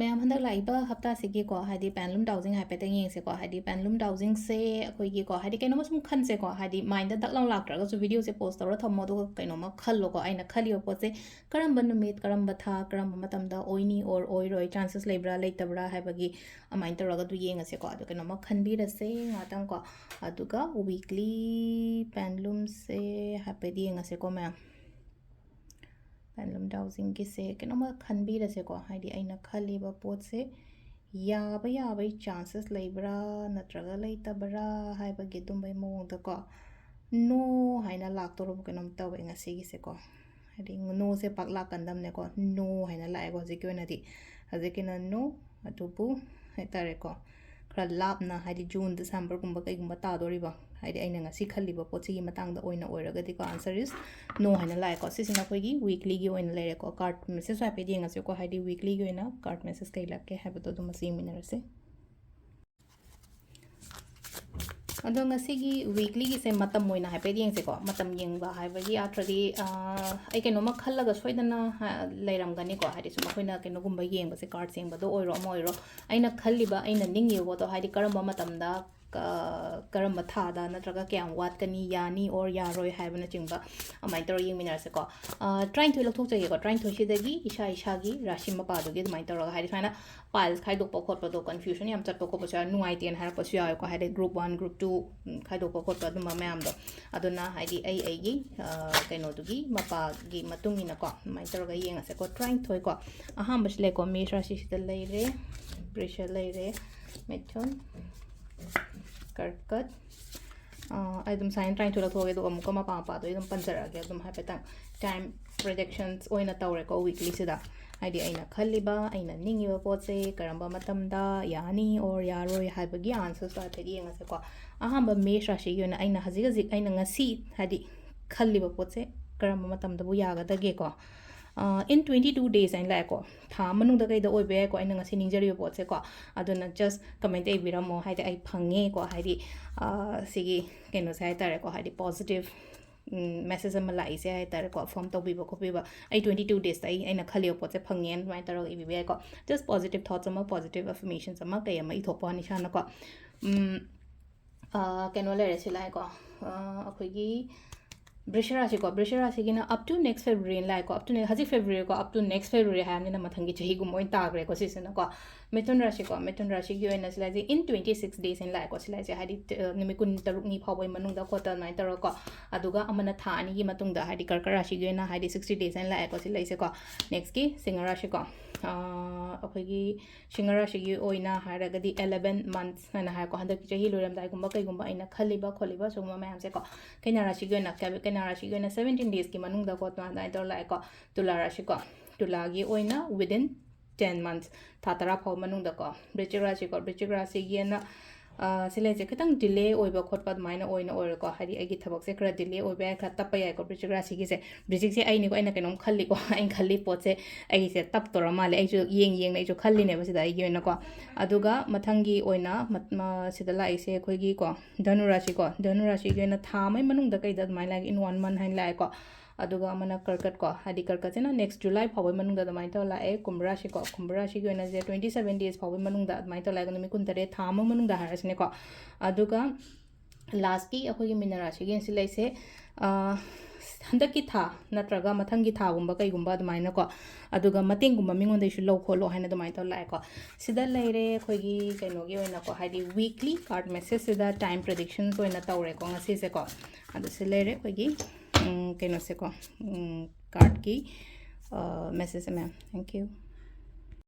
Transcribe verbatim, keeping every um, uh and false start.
ꯃꯌꯥꯝ, ꯍꯟꯗꯛ ꯂꯥꯛꯏꯕ ꯍꯞꯇꯥꯁꯤꯒꯤꯀꯣ, ꯍꯥꯏꯗꯤ ꯄꯦꯟꯂꯨꯝ ꯗꯥꯎꯖꯤꯡ ꯍꯥꯏꯐꯦꯠꯇꯪ ꯌꯦꯡꯁꯦꯀꯣ꯫ ꯍꯥꯏꯗꯤ ꯄꯦꯟꯂꯨꯝ ꯗꯥꯎꯖꯤꯡꯁꯦ ꯑꯩꯈꯣꯏꯒꯤꯀꯣ, ꯍꯥꯏꯗꯤ ꯀꯩꯅꯣꯝꯃ ꯁꯨꯝ ꯈꯟꯁꯦꯀꯣ, ꯍꯥꯏꯗꯤ ꯃꯥꯏꯟꯗ ꯗꯛ ꯂꯥꯎ ꯂꯥꯛꯇ꯭ꯔꯒꯁꯨ ꯚꯤꯗꯤꯑꯣꯁꯦ ꯄꯣꯁ ꯇꯧꯔ ꯊꯝꯃꯣ, ꯑꯗꯨꯒ ꯀꯩꯅꯣꯝꯃ ꯈꯜꯂꯣꯀꯣ꯫ ꯑꯩꯅ ꯈꯜꯂꯤꯕ ꯄꯣꯠꯁꯦ ꯀꯔꯝꯕ ꯅꯨꯃꯤꯠ, ꯀꯔꯝꯕ ꯊꯥ, ꯀꯔꯝꯕ ꯃꯇꯝꯗ ꯑꯣꯏꯅꯤ or ꯑꯣꯏꯔꯣꯏ, ꯆꯥꯟꯁꯦꯁ ꯂꯩꯕ꯭ꯔꯥ ꯂꯩꯇꯕ꯭ꯔꯥ ꯍꯥꯏꯕꯒꯤ ꯑꯗꯨꯃꯥꯏꯅ ꯇꯧꯔꯒ ꯑꯗꯨ ꯌꯦꯡꯉꯁꯦꯀꯣ꯫ ꯑꯗꯣ ꯀꯩꯅꯣꯝꯃ ꯈꯟꯕꯤꯔꯁꯦ ꯉꯥꯛꯇꯪꯀꯣ꯫ ꯑꯗꯨꯒ ꯋꯤꯛꯂꯤ ꯄꯦꯟꯂꯨꯝꯁꯦ ꯍꯥꯏꯐꯦꯠ ꯌꯦꯡꯉꯁꯦꯀꯣ ꯃꯌꯥꯝ꯫ ꯄꯦꯟꯂꯨꯝ ꯗꯥꯎꯖꯤꯡꯒꯤꯁꯦ ꯀꯩꯅꯣꯝꯃ ꯈꯟꯕꯤꯔꯁꯦꯀꯣ, ꯍꯥꯏꯗꯤ ꯑꯩꯅ ꯈꯜꯂꯤꯕ ꯄꯣꯠꯁꯦ ꯌꯥꯕ ꯌꯥꯕꯒꯤ ꯆꯥꯟꯁꯦꯁ ꯂꯩꯕ꯭ꯔꯥ ꯅꯠꯇ꯭ꯔꯒ ꯂꯩꯇꯕ꯭ꯔꯥ ꯍꯥꯏꯕꯒꯤ ꯑꯗꯨꯝꯕꯒꯤ ꯃꯑꯣꯡꯗꯀꯣ꯫ ꯅꯣ ꯍꯥꯏꯅ ꯂꯥꯛꯇꯧꯔꯕ ꯀꯩꯅꯣꯝ ꯇꯧꯋꯦ ꯉꯁꯤꯒꯤꯁꯦꯀꯣ꯫ ꯍꯥꯏꯗꯤ ꯅꯣꯁꯦ ꯄꯥꯛ ꯂꯥꯛꯀꯟꯗꯕꯅꯦꯀꯣ, ꯅꯣ ꯍꯥꯏꯅ ꯂꯥꯛꯑꯦꯀꯣ ꯍꯧꯖꯤꯛꯀꯤ ꯑꯣꯏꯅꯗꯤ꯫ ꯍꯧꯖꯤꯛꯀꯤꯅ ꯅꯣ, ꯑꯗꯨꯕꯨ ꯍꯥꯏꯇꯥꯔꯦꯀꯣ, ꯈꯔ ꯂꯥꯞꯅ, ꯍꯥꯏꯗꯤ ꯖꯨꯟ, ꯗꯤꯁꯦꯝꯕꯔꯒꯨꯝꯕ ꯀꯩꯒꯨꯝꯕ ꯇꯥꯗꯣꯔꯤꯕ, ꯍꯥꯏꯗꯤ ꯑꯩꯅ ꯉꯁꯤ ꯈꯜꯂꯤꯕ ꯄꯣꯠꯁꯤꯒꯤ ꯃꯇꯥꯡꯗ ꯑꯣꯏꯅ ꯑꯣꯏꯔꯒꯗꯤꯀꯣ, answer is no ꯍꯥꯏꯅ ꯂꯥꯛꯑꯦꯀꯣ꯫ ꯁꯤꯁꯤꯅ ꯑꯩꯈꯣꯏꯒꯤ ꯋꯤꯛꯂꯤꯒꯤ ꯑꯣꯏꯅ ꯂꯩꯔꯦꯀꯣ꯫ ꯀꯥꯔꯠ ꯃꯦꯁꯦꯖ ꯍꯥꯏꯐꯦꯠ ꯌꯦꯡꯉꯁꯤꯀꯣ, ꯍꯥꯏꯗꯤ ꯋꯤꯛꯂꯤꯒꯤ ꯑꯣꯏꯅ ꯀꯥꯔꯠ ꯃꯦꯁꯦꯖ ꯀꯩ ꯂꯥꯛꯀꯦ ꯍꯥꯏꯕꯗꯣ ꯑꯗꯨꯝ ꯃꯁꯤ ꯌꯦꯡꯃꯤꯟꯅꯔꯁꯦ꯫ ꯑꯗꯣ ꯉꯁꯤꯒꯤ ꯋꯤꯛꯂꯤꯒꯤꯁꯦ ꯃꯇꯝ ꯑꯣꯏꯅ ꯍꯥꯏꯐꯦꯠ ꯌꯦꯡꯁꯦꯀꯣ꯫ ꯃꯇꯝ ꯌꯦꯡꯕ ꯍꯥꯏꯕꯒꯤ ꯑꯥꯔꯊꯗꯤ, ꯑ, ꯑꯩ ꯀꯩꯅꯣꯝꯃ ꯈꯜꯂꯒ ꯁꯣꯏꯗꯅ, ꯍ-, ꯂꯩꯔꯝꯒꯅꯤꯀꯣ꯫ ꯍꯥꯏꯗꯤ ꯁꯨꯝ ꯑꯩꯈꯣꯏꯅ ꯀꯩꯅꯣꯒꯨꯝꯕ ꯌꯦꯡꯕꯁꯦ, ꯀꯥꯔꯠ ꯌꯦꯡꯕꯗ ꯑꯣꯏꯔꯣ ꯑꯃ ꯑꯣꯏꯔꯣ, ꯑꯩꯅ ꯈꯜꯂꯤꯕ, ꯑꯩꯅ ꯅꯤꯡꯉꯤꯕ ꯄꯣꯠꯇꯣ, ꯍꯥꯏꯗꯤ ꯀꯔꯝꯕ ꯃꯇꯝꯗ, ꯀ-, ꯀꯔꯝꯕ ꯊꯥꯗ ꯅꯠꯇ꯭ꯔꯒ ꯀꯌꯥꯝ ꯋꯥꯠꯀꯅꯤ, ꯌꯥꯅꯤ or ꯌꯥꯔꯣꯏ ꯍꯥꯏꯕꯅꯆꯤꯡꯕ ꯑꯗꯨꯃꯥꯏꯅ ꯇꯧꯔꯒ ꯌꯦꯡꯃꯤꯟꯅꯔꯁꯦꯀꯣ꯫ ꯑ, ꯇꯔꯥꯅꯤꯊꯣꯏ ꯂꯧꯊꯣꯛꯆꯒꯦꯀꯣ꯫ ꯇꯔꯥꯅꯤꯊꯣꯏꯁꯤꯗꯒꯤ ꯏꯁꯥ ꯏꯁꯥꯒꯤ ꯔꯥꯁꯤ ꯃꯄꯥꯗꯨꯒꯤ ꯑꯗꯨꯃꯥꯏꯅ ꯇꯧꯔꯒ, ꯍꯥꯏꯗꯤ ꯁꯨꯃꯥꯏꯅ ꯄꯥꯏꯜꯁ ꯈꯥꯏꯗꯣꯛꯄ ꯈꯣꯠꯄꯗꯣ, ꯀꯟꯐ꯭ꯌꯨꯖꯟ ꯌꯥꯝ ꯆꯠꯄ ꯈꯣꯠꯄꯁꯨ ꯌꯥꯎ-, ꯅꯨꯡꯉꯥꯏꯇꯦꯅ ꯍꯥꯏꯔꯛꯄꯁꯨ ꯌꯥꯎꯋꯦꯀꯣ꯫ ꯍꯥꯏꯗꯤ ꯒ꯭ꯔꯨꯞ ꯋꯥꯟ, ꯒ꯭ꯔꯨꯞ ꯇꯨ, ꯎꯝ, ꯈꯥꯏꯗꯣꯛꯄ ꯈꯣꯠꯄ ꯑꯗꯨꯝꯕ ꯃꯌꯥꯝꯗꯣ꯫ ꯑꯗꯨꯅ ꯍꯥꯏꯗꯤ ꯑꯩ ꯑꯩꯒꯤ, ꯑ, ꯀꯩꯅꯣꯗꯨꯒꯤ ꯃꯄꯥꯒꯤ ꯃꯇꯨꯡ ꯏꯟꯅꯀꯣ ꯑꯗꯨꯃꯥꯏꯅ ꯇꯧꯔꯒ ꯌꯦꯡꯉꯁꯦꯀꯣ꯫ ꯇꯔꯥꯅꯤꯊꯣꯏꯀꯣ꯫ ꯑꯍꯥꯟꯕꯁꯤ ꯂꯩꯀꯣ, ꯃꯦꯁ ꯔꯥꯁꯤꯁꯤꯗ ꯂꯩꯔꯦ, ꯕ꯭ꯔꯤꯁ ꯂꯩꯔꯦ, ꯃꯤꯊꯨꯟ, ꯀꯔꯀꯠ, ꯑ, ꯑꯩ ꯑꯗꯨꯝ ꯁꯥꯏꯟ ꯇꯔꯥꯅꯤꯊꯣꯏ ꯂꯧꯊꯣꯛꯑꯒꯦ, ꯑꯗꯨꯒ ꯑꯃꯨꯛꯀ ꯃꯄꯥ ꯃꯄꯥꯗꯣ ꯑꯩ ꯑꯗꯨꯝ ꯄꯟꯖꯔꯛꯑꯒꯦ꯫ ꯑꯗꯨꯝ ꯍꯥꯏꯐꯦꯠꯇꯪ ꯇꯥꯏꯝ ꯄ꯭ꯔꯤꯗꯤꯛꯁꯟꯁ ꯑꯣꯏꯅ ꯇꯧꯔꯦꯀꯣ ꯋꯤꯛꯂꯤꯁꯤꯗ꯫ ꯍꯥꯏꯗꯤ ꯑꯩꯅ ꯈꯜꯂꯤꯕ, ꯑꯩꯅ ꯅꯤꯡꯉꯤꯕ ꯄꯣꯠꯁꯦ ꯀꯔꯝꯕ ꯃꯇꯝꯗ ꯌꯥꯅꯤ or ꯌꯥꯔꯣꯏ ꯍꯥꯏꯕꯒꯤ ꯑꯟꯁꯔꯁꯇꯣ ꯍꯥꯏꯐꯦꯠ ꯌꯦꯡꯉꯁꯦꯀꯣ꯫ ꯑꯍꯥꯟꯕ ꯃꯦꯁ ꯔꯥꯁꯤꯒꯤ ꯑꯣꯏꯅ ꯑꯩꯅ ꯍꯧꯖꯤꯛ ꯍꯧꯖꯤꯛ ꯑꯩꯅ ꯉꯁꯤ, ꯍꯥꯏꯗꯤ, ꯈꯜꯂꯤꯕ ꯄꯣꯠꯁꯦ ꯀꯔꯝꯕ ꯃꯇꯝꯗꯕꯨ ꯌꯥꯒꯗꯒꯦꯀꯣ꯫ ꯑ, in twenty two days ꯍꯥꯏꯅ ꯂꯥꯛꯑꯦꯀꯣ꯫ ꯊꯥ ꯃꯅꯨꯡꯗ ꯀꯩꯗ ꯑꯣꯏꯕ ꯌꯥꯏꯀꯣ ꯑꯩꯅ ꯉꯁꯤ ꯅꯤꯡꯖꯔꯤꯕ ꯄꯣꯠꯁꯦꯀꯣ꯫ ꯑꯗꯨꯅ just comment ꯏꯕꯤꯔꯝꯃꯣ, ꯍꯥꯏꯗꯤ ꯑꯩ ꯐꯪꯉꯦꯀꯣ, ꯍꯥꯏꯗꯤ, ꯑ, ꯁꯤꯒꯤ ꯀꯩꯅꯣꯁꯦ ꯍꯥꯏꯇꯥꯔꯦꯀꯣ, ꯍꯥꯏꯗꯤ positive ꯃꯦꯁꯦꯖ ꯑꯃ ꯂꯥꯛꯏꯁꯦ ꯍꯥꯏ ꯇꯥꯔꯦꯀꯣ, ꯑꯐꯔꯝ ꯇꯧꯕꯤꯕ ꯈꯣꯠꯄꯤꯕ, ꯑꯩ twenty two days ꯑꯩ ꯑꯩꯅ ꯈꯜꯂꯤꯕ ꯄꯣꯠꯁꯦ ꯐꯪꯉꯦꯅ ꯑꯗꯨꯃꯥꯏꯅ ꯇꯧꯔꯒ ꯏꯕꯤꯕ ꯌꯥꯏꯀꯣ꯫ Just positive thoughts ꯑꯃ, positive affirmations ꯑꯃ, ꯀꯩ ꯑꯃ ꯏꯊꯣꯛꯄ ꯋꯥꯅꯤ ꯏꯁꯥꯅꯀꯣ꯫ ꯎꯝ, ꯑ, ꯀꯩꯅꯣ ꯂꯩꯔꯦ ꯁꯤ ꯂꯥꯛꯑꯦꯀꯣ, ꯑ, ꯑꯩꯈꯣꯏꯒꯤ ꯕ꯭ꯔꯤꯁ ꯔꯥꯁꯤꯀꯣ, ꯕ꯭ꯔꯤꯁ ꯔꯥꯁꯤꯒꯤꯅ up to next February ꯂꯥꯛꯑꯦꯀꯣ, up to next, ꯍꯧꯖꯤꯛ February ꯀꯣ, up to next February ꯍꯥꯏꯕꯅꯤꯅ ꯃꯊꯪꯒꯤ ꯆꯍꯤꯒꯨꯝꯕ ꯑꯣꯏꯅ ꯇꯥꯈ꯭ꯔꯦꯀꯣ ꯁꯤꯁꯤꯅꯀꯣ꯫ ꯃꯤꯊꯨꯟ ꯔꯥꯁꯤꯀꯣ, ꯃꯤꯊꯨꯟ ꯔꯥꯁꯤꯒꯤ ꯑꯣꯏꯅ ꯁꯤ ꯂꯥꯛꯏꯁꯦ in twenty six days ꯍꯥꯏꯅ ꯂꯥꯛꯑꯦꯀꯣ, ꯁꯤ ꯂꯥꯛꯏꯁꯦ ꯍꯥꯏꯗꯤ, ꯑ, ꯅꯨꯃꯤꯠ ꯀꯨꯟꯇꯔꯨꯛꯅꯤ ꯐꯥꯎꯕꯒꯤ ꯃꯅꯨꯡꯗ ꯈꯣꯠꯇ ꯑꯗꯨꯃꯥꯏꯅ ꯇꯧꯔꯒꯀꯣ, ꯑꯗꯨꯒ ꯑꯃꯅ ꯊꯥ ꯑꯅꯤꯒꯤ ꯃꯇꯨꯡꯗ ꯍꯥꯏꯗꯤ ꯀꯔꯀꯠ ꯔꯥꯁꯤꯒꯤ ꯑꯣꯏꯅ ꯍꯥꯏꯗꯤ sixty days ꯍꯥꯏꯅ ꯂꯥꯛꯑꯦꯀꯣ ꯁꯤ ꯂꯩꯁꯦꯀꯣ꯫ Next ꯀꯤ ꯁꯤꯡꯍ ꯔꯥꯁꯤꯀꯣ, ꯑ, ꯑꯩꯈꯣꯏꯒꯤ ꯁꯤꯡꯍ ꯔꯥꯁꯤꯒꯤ ꯑꯣꯏꯅ ꯍꯥꯏꯔꯒꯗꯤ eleven months ꯍꯥꯏꯅ ꯍꯥꯏꯀꯣ, ꯍꯟꯗꯛꯀꯤ ꯆꯍꯤ ꯂꯣꯏꯔꯝꯗꯥꯏꯒꯨꯝꯕ ꯀꯩꯒꯨꯝꯕ ꯑꯩꯅ ꯈꯜꯂꯤꯕ ꯈꯣꯠꯂꯤꯕ ꯁꯤꯒꯨꯝꯕ ꯃꯌꯥꯝꯁꯦꯀꯣ꯫ ꯀꯩꯅꯥ ꯔꯥꯁꯤꯒꯤ ꯑꯣꯏꯅ, ꯀꯩ-, ꯀꯩꯅꯥ ꯔꯥꯁꯤꯒꯤ ꯑꯣꯏꯅ seventeen days ꯀꯤ ꯃꯅꯨꯡꯗꯀꯣ ꯑꯗꯨꯃꯥꯏꯅ ꯇꯧꯔ ꯂꯥꯛꯑꯦꯀꯣ꯫ ꯇꯨꯂꯥ ꯔꯥꯁꯤꯀꯣ, ꯇꯨꯂꯥꯒꯤ ꯑꯣꯏꯅ within ten months, ꯊꯥ ꯇꯔꯥ ꯐꯥꯎꯕ ꯃꯅꯨꯡꯗꯀꯣ꯫ ꯕ꯭ꯔꯤꯆꯤꯛ ꯔꯥꯁꯤꯀꯣ, ꯕ꯭ꯔꯤꯆꯤꯛ ꯔꯥꯁꯤꯒꯤꯅ, ꯑ, ꯁꯤ ꯂꯩꯁꯦ ꯈꯤꯇꯪ delay ꯑꯣꯏꯕ ꯈꯣꯠꯄ ꯑꯗꯨꯃꯥꯏꯅ ꯑꯣꯏꯅ ꯑꯣꯏꯔꯦꯀꯣ, ꯍꯥꯏꯗꯤ ꯑꯩꯒꯤ ꯊꯕꯛꯁꯦ ꯈꯔ delay ꯑꯣꯏꯕ ꯌꯥꯏ, ꯈꯔ ꯇꯞꯄ ꯌꯥꯏꯀꯣ ꯕ꯭ꯔꯤꯆꯤꯛ ꯔꯥꯁꯤꯒꯤꯁꯦ꯫ ꯕ꯭ꯔꯤꯆꯤꯛꯁꯦ ꯑꯩꯅꯤꯀꯣ, ꯑꯩꯅ ꯀꯩꯅꯣꯝ ꯈꯜꯂꯤꯀꯣ, ꯑꯩꯅ ꯈꯜꯂꯤ ꯄꯣꯠꯁꯦ ꯑꯩꯒꯤꯁꯦ ꯇꯞꯇꯧꯔ ꯃꯥꯜꯂꯦ, ꯑꯩꯁꯨ ꯌꯦꯡ ꯌꯦꯡꯅ ꯑꯩꯁꯨ ꯈꯜꯂꯤꯅꯦꯕ ꯁꯤꯗ ꯑꯩꯒꯤ ꯑꯣꯏꯅꯀꯣ꯫ ꯑꯗꯨꯒ ꯃꯊꯪꯒꯤ ꯑꯣꯏꯅ ꯃꯠ-, ꯃ-, ꯁꯤꯗ ꯂꯥꯛꯏꯁꯦ ꯑꯩꯈꯣꯏꯒꯤꯀꯣ, ꯙꯅꯨ ꯔꯥꯁꯤꯀꯣ, ꯙꯅꯨ ꯔꯥꯁꯤꯒꯤ ꯑꯣꯏꯅ ꯊꯥ ꯑꯃꯒꯤ ꯃꯅꯨꯡꯗ ꯀꯩꯗ ꯑꯗꯨꯃꯥꯏꯅ ꯂꯥꯛꯑꯦ, in one month ꯍꯥꯏꯅ ꯂꯥꯛꯑꯦꯀꯣ꯫ ꯑꯗꯨꯒ ꯑꯃꯅ ꯀꯔꯀꯠꯀꯣ, ꯍꯥꯏꯗꯤ ꯀꯔꯀꯠꯁꯤꯅ next July ꯐꯥꯎꯕꯒꯤ ꯃꯅꯨꯡꯗ ꯑꯗꯨꯃꯥꯏꯅ ꯇꯧꯔ ꯂꯥꯛꯑꯦ꯫ ꯀꯨꯝꯚ ꯔꯥꯁꯤꯀꯣ, ꯀꯨꯝꯚ ꯔꯥꯁꯤꯒꯤ ꯑꯣꯏꯅ ꯁꯦ twenty seven days ꯐꯥꯎꯕꯒꯤ ꯃꯅꯨꯡꯗ ꯑꯗꯨꯃꯥꯏꯅ ꯇꯧꯔ ꯂꯥꯛꯑꯦ, ꯅꯨꯃꯤꯠ ꯀꯨꯟꯇꯔꯦꯠ, ꯊꯥ ꯑꯃ ꯃꯅꯨꯡꯗ ꯍꯥꯏꯔꯁꯤꯅꯦꯀꯣ꯫ ꯑꯗꯨꯒ last ꯀꯤ ꯑꯩꯈꯣꯏꯒꯤ ꯃꯤꯅ ꯔꯥꯁꯤꯒꯤ ꯁꯤ ꯂꯩꯁꯦ, ꯑ, ꯍꯟꯗꯛꯀꯤ ꯊꯥ ꯅꯠꯇ꯭ꯔꯒ ꯃꯊꯪꯒꯤ ꯊꯥꯒꯨꯝꯕ ꯀꯩꯒꯨꯝꯕ ꯑꯗꯨꯃꯥꯏꯅꯀꯣ, ꯑꯗꯨꯒ ꯃꯇꯦꯡꯒꯨꯝꯕ ꯃꯤꯉꯣꯟꯗꯒꯤꯁꯨ ꯂꯧ ꯈꯣꯠꯂꯣ ꯍꯥꯏꯅ ꯑꯗꯨꯃꯥꯏꯅ ꯇꯧꯔ ꯂꯥꯛꯑꯦꯀꯣ꯫ ꯁꯤꯗ ꯂꯩꯔꯦ ꯑꯩꯈꯣꯏꯒꯤ ꯀꯩꯅꯣꯒꯤ ꯑꯣꯏꯅꯀꯣ, ꯍꯥꯏꯗꯤ weekly card message ꯁꯤꯗ time predictions ꯑꯣꯏꯅ ꯇꯧꯔꯦꯀꯣ ꯉꯁꯤꯁꯦꯀꯣ꯫ ꯑꯗꯨ ꯁꯤ ꯂꯩꯔꯦ ꯑꯩꯈꯣꯏꯒꯤ, ꯎꯝ, ꯀꯩꯅꯣꯁꯦꯀꯣ, ꯎꯝ, card ꯀꯤ, ꯑ, message ꯃꯌꯥꯝ꯫ Thank you꯫